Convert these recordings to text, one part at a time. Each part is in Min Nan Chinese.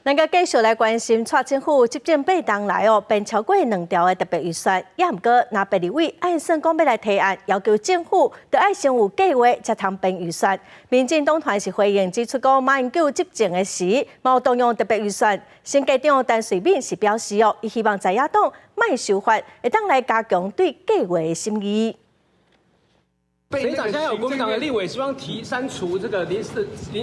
咱閣繼續來關心，蔡政府執政8冬來哦，編超過兩條的特別預算，也毋過，藍白立委按算講欲來提案，要求政府著愛先有計劃，才通編預算。民進黨團是回應指出講，馬英九執政的時，嘛有動用特別預算。審計長陳瑞敏是表示哦，伊希望在野黨莫修法，會當來加強對計劃的審議。省長，現在有國民黨的立委希望提刪除這個臨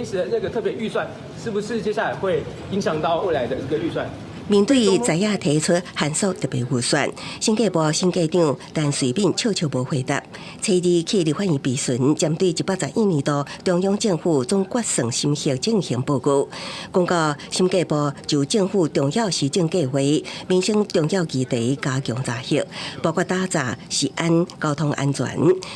時的那個特別預算，是不是接下來會影響到未來的這個預算？面對在野提出限縮特別預算，審計部審計長陳瑞敏笑笑無回答。初二去立法院備詢，針對111年度中央政府總決算審核進行報告，講到審計部就政府重要施政計劃、民生重要議題加強查核，包括打詐、食安、交通安全、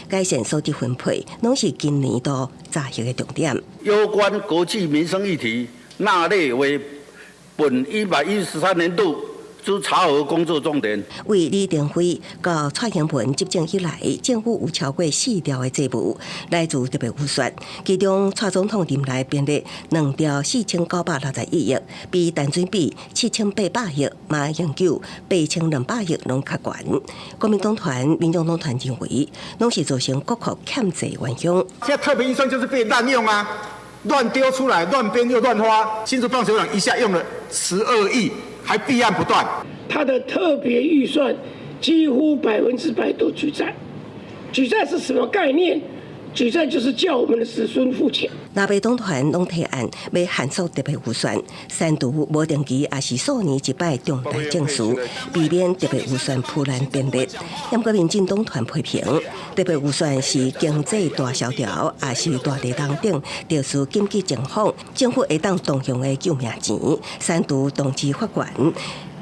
改善所得分配，攏是今年度查核的重點。攸關國計民生議題，納列為本113年度之查核工作重點。為李登輝到蔡英文執政以來，政府有超過四條的債務來自特別預算，其中蔡總統任內編列2兆4961億，比陳水扁7800億、馬英九8200億攏較懸。國民黨團、民眾黨團認為，攏是造成國庫欠債元兇。現在特別預算就是被濫用啊，亂丟出來，亂編又亂花。新竹棒球場一下用了12億，還弊案不斷。他的特別預算幾乎100%都舉債，舉債是什麼概念？舉債就是叫我們的子孫付錢。藍白黨團攏提案欲限縮特別預算，刪除無定期抑是數年一擺重大政事，避免特別預算浮濫編列。毋過民進黨團批評，特別預算是經濟大蕭條，抑是大地動等特殊緊急情況，政府會當動用的救命錢，刪除動機法權，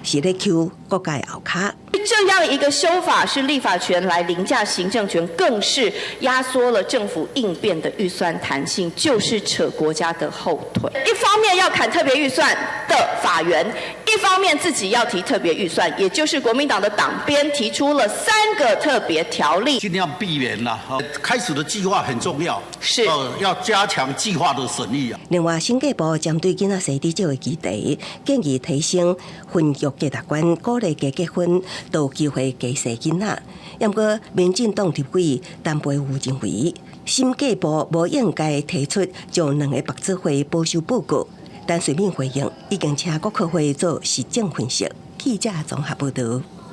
是咧搝國家後跤。這樣一個修法是立法權來凌駕行政權，更是壓縮了政府應變的預算彈性，就是扯國家的後腿。一方面要砍特別預算的法源，一方面自己要提特別預算，也就是國民黨的黨鞭提出了三個特別條例，盡量避免啦。開始的計劃很重要，是要加強計劃的審議啊。另外，審計部針對囡仔生佇這個議題，建議提升婚育價值觀，鼓勵加結婚，都有機會加生囡仔。毋過，民進黨立委陳培瑜認為，審計部無應該提出將兩个目子會保守報告。陳瑞敏回應，已經請國科會做實證分析。記者綜合報導。